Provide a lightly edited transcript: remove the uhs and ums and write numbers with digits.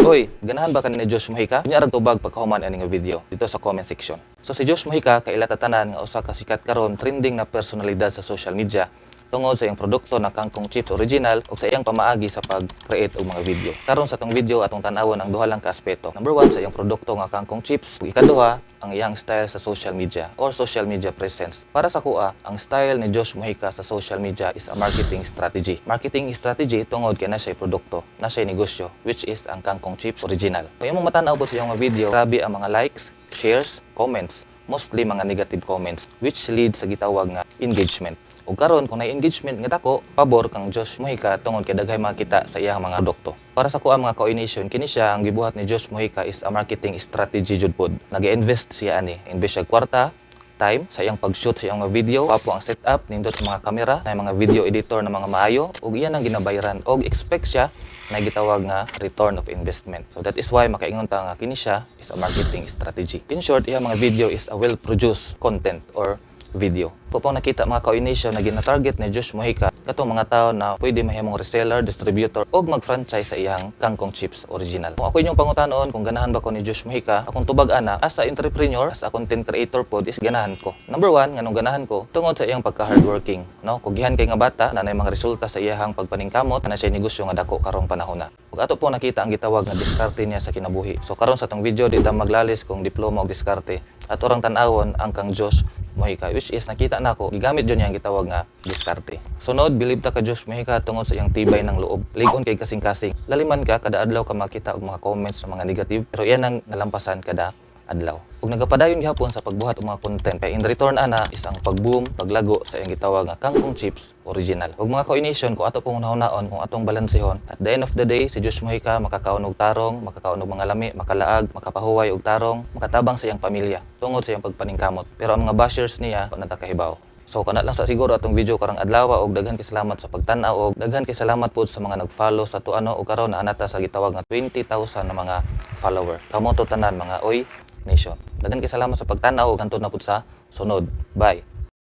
Hoy, ganahan ba ka ni Josh Mujica? Unya rag tubag pagkahuman ani nga video dito sa comment section. So si Josh Mujica kaila ta tanan nga usa ka sikat karon, trending na personalidad sa social media tungod sa iyang produkto na Kangkong Chips Original ug sa iyang pamaagi sa pag-create og mga video. Karon sa atong video, atong tan-awon ang duha lang ka aspeto. Number one, sa iyang produkto nga Kangkong Chips, ug ikaduha, ang iyang style sa social media or social media presence. Para sa akoa, ang style ni Josh Mujica sa social media is a marketing strategy. Marketing strategy tungod kay naa siya produkto, naa siya negosyo, which is ang Kangkong Chips Original. Kung imong matanaw po sa iyang mga video, grabe ang mga likes, shares, comments, mostly mga negative comments, which leads sa gitawag nga engagement. Ug karon kung na engagement nga dako, pabor kang Josh Mujica tungod kay daghay makita sa iyang mga produkto. Para sa akoa, mga ka-nation, kini siya, ang gibuhat ni Josh Mujica is a marketing strategy jud pod. Nag-invest siya ani, invest siya kwarta, time sa iyang pag-shoot sa iyang mga video, gwapo ang setup, nindot sa mga kamera, na mga video editor na mga maayo, ug iyan ang ginabayaran og expect siya na gitawag nga return of investment. So that is why makaingon ta nga kini siya is a marketing strategy. In short, iyang mga video is a well-produced content or video. Kung pong nakita, mga ka-nation, na gina-target ni Josh Mujica katong mga tao na pwede mahimong reseller, distributor o mag-franchise sa iyang Kangkong Chips Original. Kung ako inyong pangutanon kung ganahan ba ko ni Josh Mujica, akong tubag ana, as a entrepreneur, as a content creator pod is ganahan ko. Number one, nganong ganahan ko, tungod sa iyang pagka-hardworking, no? Kugihan kay nga bata na nay mga resulta sa iyahang pagpaningkamot na siya negosyo nga dako karong panahon na. Ug ato po nakita ang gitawag nga diskarte niya sa kinabuhi. So karon sa atong video, di ta maglalis kung diploma o diskarte. Ato rang tan-awon ang kang Josh Mujica, which is nakita nako gigamit jud niya ang gitawag nga diskarte. Sunod, believe ta ka Josh Mujica tungod sa iyang tibay ng loob. Lig-on kay kasing-kasing. Laliman ka kada adlaw ka makita og mga comments na mga negative, pero iyan ang nalampasan kada adlaw. Ug nagapadayon gihapon sa pagbuhat og mga content kay in return ana is ang pag-boom, paglago sa iyang gitawag nga Kangkong Chips Original. Ug mga ka-nation, kung ato pong hunahunaon, kung atong balansehon, at the end of the day, si Josh Mujica makakaon og tarong, makakaon og mga lami, makalaag, makapahuway og tarong, makatabang sa iyang pamilya tungod sa iyang pagpaningkamot. Pero ang mga bashers niya, wa na ta kahibaw. So kana lang sa siguro atong video karong adlaw og daghan kay salamat sa pagtan-aw og daghan kay salamat pod sa mga nag-follow sa ato ano, ug karon naa na ta sa gitawag nga 20,000 na mga follower. Kamo to tanan, mga Oy Nation. Daghan kay salamat sa pagtan-aw ug hantod na pud sa sunod. Bye.